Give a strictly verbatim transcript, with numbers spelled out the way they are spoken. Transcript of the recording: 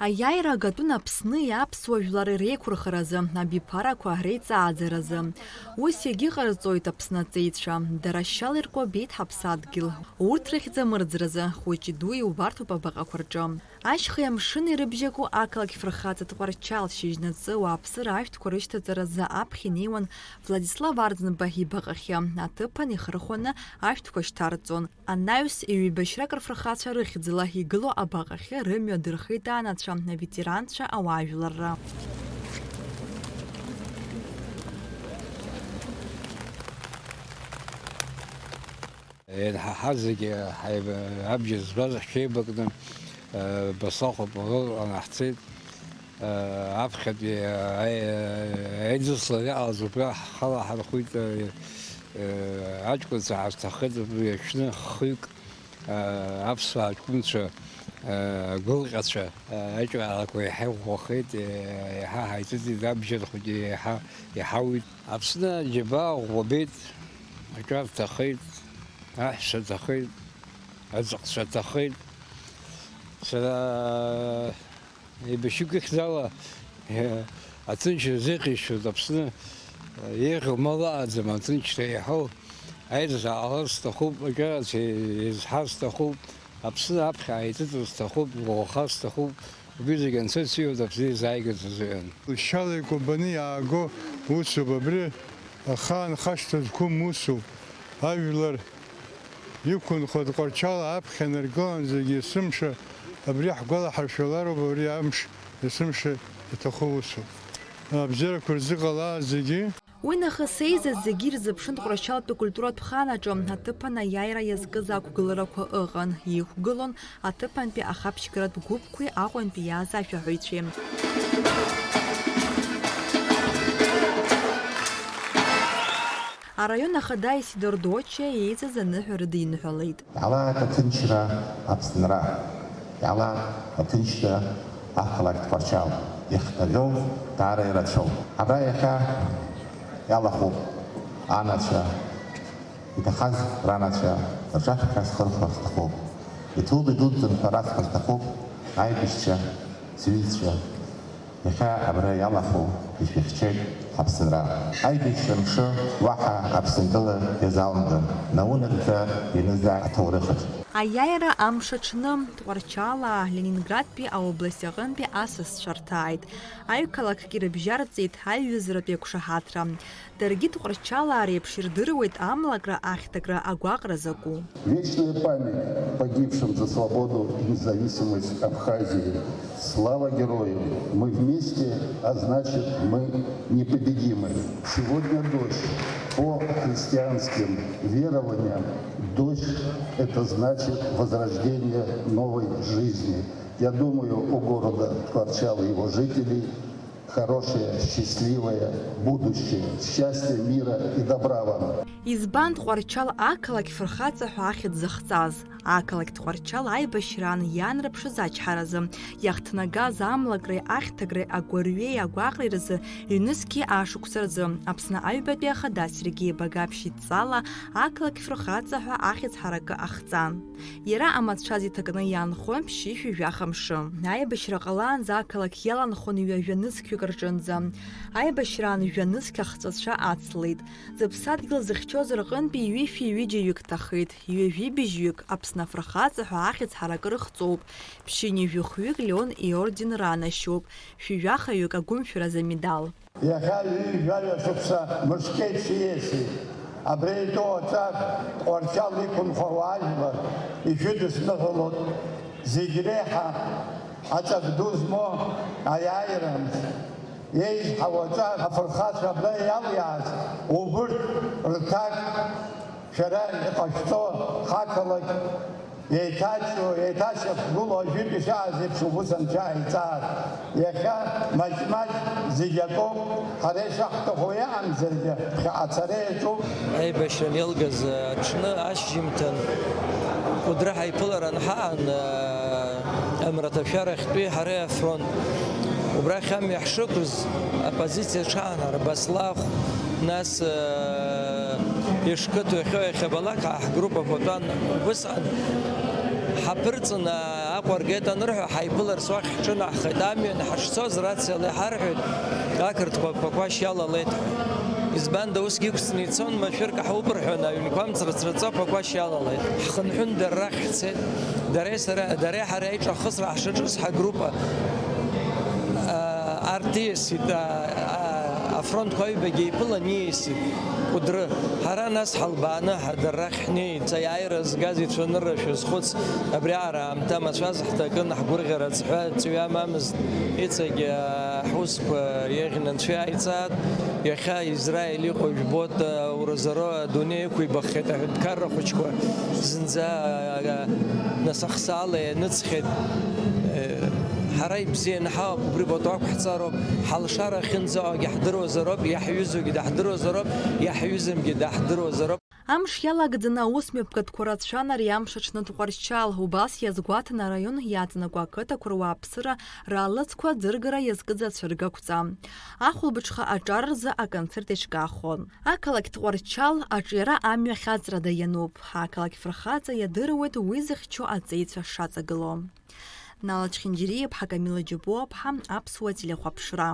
Аиааира агатәын Аԥсни аԥсуа жәлари реиқәырхаразы, абиԥарақәа реиҵааӡаразы. Ус иагьыҟарҵоит Аԥсны аҵеицәа, дара шьала иркуа беит ҳаԥсадгьыл. Урҭ рыхьӡ амырӡразы, хәыҷи дуи иубарҭоуп абаҟақәа рҿы. Ашьхеи амшыни рыбжьаку ақалақь фырхаҵа Тҟәарчал шьыжьнаҵы ауааԥсыра ашәҭқәа рышьҭаҵаразы аԥхьа инеиуан Владислав Арӡынба ибаҟахьы, аҭыԥан ихырхәаны ашәҭқәа шьҭарҵон. Анаҩс, ҩбашьрак рфырхацәа рыхьӡала игылоу абаҟахьы рымҩа дырхеит анацәа, аветеранцәа, ауаажәларра. Ианҳаҳа зегьы ҳаиб-, абџьар збаз ҳшеибакны, э, Басахәа Павел ҟанаҳцеит. Э, аԥхьатәи, э, аи-, аидыслара иҟалаз убра ҳхала ҳархәит, э, э, аҷкәынцәа ҳарҭаххеит, убри аҽны хҩык, э, аԥсуаа аҷкәынцәа, э, гәылҟьацәа, э, аиҿкаарақәа иаҳа иӷәӷәахеит, э, иаҳа ҳаицыҵит, абџьар хәыҷы иаҳа иҳауит. Аԥсны аџьабаа ӷәӷәа беит, аҿар ҭахеит. Аҳәса ҭахеит, аҵәахцәа ҭахеит. Сара еибашьҩык ихьӡала, э, аҭынчра зеиӷьасшьоит Аԥсны, э, еиӷьу мал ыҟаӡам аҭынчра иаҳәо. Аизара ҟалар сҭахуп, аҿарацәа еизҳар сҭахуп, Аԥсны аԥхьа ааиҵыҵыр сҭахуп, иӷәӷәахар сҭахуп. Убри зегь анцәа ицәиуеит Аԥсны изааигарц азыҳәан. Лшьала икәабаны иааго усуп абри, ахаан хашҭра зқәым усуп. Ажәлар иқәынхо Тҟәарчал аԥхьа инаргылан зегьы есымша абри ҳгәалаҳаршәалароуп, абри амш есымша иҭаху усуп. Абзиарақәа рзыҟалааит зегьы. Уи нахыс еизаз зегьы ирзыԥшын Тҟәарчалтәи акультуратә ханаҿы аҭыԥан аиааира иазкыз ақәгыларақәа ыҟан. Иқәгылон аҭыԥантәи ахаԥшьгаратә гәыԥқәеи Аҟәантәи иааз ашәаҳәаҩцәеи. Араион ахада Исидор Дочиа еизаз аныҳәа рыдиныҳәалеит. Иаалааит аҭынчра, Аԥсынра. Иаалааит аҭынчра, ақалақь Тҟәарчал. Ихнаҩоу даара ирацәоуп. Абра иахьа иалахәуп анацәа, иҭахаз ранацәа рҿаԥхьа зхырхәа сҭахуп. Иҭоуп идуӡӡан ҳәа расҳәар сҭахуп аибашьцәа, сҩызцәа. Иахьа абра иалахәу ишәыхьчеит ҳаԥсынра. Аибашьра мшы уаҳа Аԥсынтәыла иазалымдон, наунагӡа ианызааит аҭоурыхаҿ. Аиааира амш аҽны, Тҟәарчалаа Ленинградтәи аобласт аҟынтәи асасцәа рҭааит. Аҩ-қалақьгьы рыбжьарҵеит аиҩызаратәи ақәшаҳаҭра. Даргьы Тҟәарчалаа реиԥш ирдыруеит амлакра, ахьҭакра, агәаҟра закәу. Вечная память погибшим за свободу и независимость Абхазии. Слава героям! Мы вместе, а значит, мы непобедимы. Сегодня дождь. По христианским верованиям дождь — это значит возрождение новой жизни. Я думаю, у города Тҟәарчал и его жителей хорошее, счастливое будущее. Счастья, мира и добра вам! Избан Тҟәарчал ақалақь фырхаҵа ҳәа ахьӡ захҵаз? Ақалақь Тҟәарчал аибашьраан иаанарԥшыз ачҳаразы иахҭнагаз амлакреи ахьҭагреи агәырҩеи агәаҟреи рзы ҩнызқьи ашықәса рзы Аԥсны аҩбатәи ахада Сергеи Багаԥшь идҵала ақалақь фырхаҵа ҳәа ахьӡ ҳаракы ахҵан. Иара амацәаз иҭакны иаанхон ԥшьышәи жәаха мшы. Аибашьра ҟалаанӡа ақалақь иаланхон ҩажәа нызқьҩык рҿынӡа. Аибашьраан жәа нызқь ахҵәацәа ацлеит. Зыԥсадгьыл зыхьчоз рҟынтәи ҩышәи ҩыџьаҩык ҭахеит, ҩажәи быжьҩык Аԥсны афырхаҵа ҳәа ахьӡ ҳаракы рыхҵоуп, ԥшьынҩажәи хәҩык Леон иорден ранашьоуп, шәи жәахаҩык агәымшәаразы амедал. Иахьа ҩажәа шықәса мышкеиԥш ииасит. Абри итәоу аҿар Тҟәарчал иқәынхо ауаажәлар ишәыдысныҳәалоит. Зегь реиҳа аҵак ду змоу аиааирамш еизҳауа аҿар афырхацәа абра иалиааз, убырҭ рҭак шәара иҟашәҵо, ҳақалақь еиҭаҷҷо, еиҭашьақәгылоу ажәытә ишааз еиԥш убыс анцәа ааиҵааит. Иахьа маҷ-маҷ зегь акоуп, ҳара ишаҳҭаху иаамзаргьы, ԥхьаҟа ацара иаҿуп. Аибашьра анеилгаз аҽны ашьжьымҭан Кәыдры ҳаиԥылара анҳаан, амраҭашәарахьтәи ҳара афронт. Убрахь амҩа ҳшықәыз, апозициа аҽаанҳар, Баслахә, нас, э, ишқыҭоу иахьа иахьабалак ҳгруппақәа тәан. Убысҟан ҳаԥырҵын, а, Уаргеит анырҳәа, ҳаиԥыларц уахь ҳҿынаҳхеит. Амҩан ҳашцоз, рациала иҳарҳәеит, ақырҭқәа Ԥақәашь иалалеит ҳәа. Избанда, усгьы иқәҵны ицон, машәырк ҳауп рҳәон, аҩнқәа амцрыцрыҵо Ԥақәашь иалалеит. Ҳхынҳәын дара рахь ҳцеит. Дареи сара, дареи ҳареи аиҿахысра ҳшаҿыз ҳагруппа, а, арҭ ииасит, а, а, афронтқәа аҩбагьы еиԥылан ииасит Кәыдры. Ҳара нас ҳалбааны ҳа-, дара рахь ҳнеит. Аиааира згаз ицәанырра шәазхәыц, абриаҟара аамҭа мацәаз ҳҭакын, ҳгәырӷьара ацҳәа ҵҩа амамызт, иҵегь, а, ҳусқәа еиӷьны анцәа иааиҵаат. Иахьа Израиль иҟоу жәбоит, а, уразоро адунеи ықәибаххеит аҳәынҭқарра хәыҷқәа зынӡа, а, а, насахсаала ианыҵхьеит. Э, ҳара ибзианы ҳаауп, убри пату ақәҳҵароуп, ҳалшара ахьынӡаауагьы ҳдыруазароуп, иаҳҩызоугьы даҳдыруазароуп, иаҳҩызамгьы даҳдыруазароуп. Амш иалагӡаны аус мҩаԥгатәқәа рацәан ари амш аҽны Тҟәарчал, убас иазгәаҭан араион иаҵанакуа ақыҭақәа руааԥсыра ралаӡқәа ӡыргара иазкыз ацәыргақәҵа. Ахәылбыҽха аҿар рзы аконцерт еиҿкаахон. Ақалақь Тҟәарчал аҿиара амҩа хьаҵрада иануп. Ақалақь фырхаҵа иадыруеит уи зыхьчо аҵеицәа шаҵагылоу. Нала Чхинџьириаԥҳа, Камила Џьапуаԥҳа, Аԥсуа телехәаԥшра.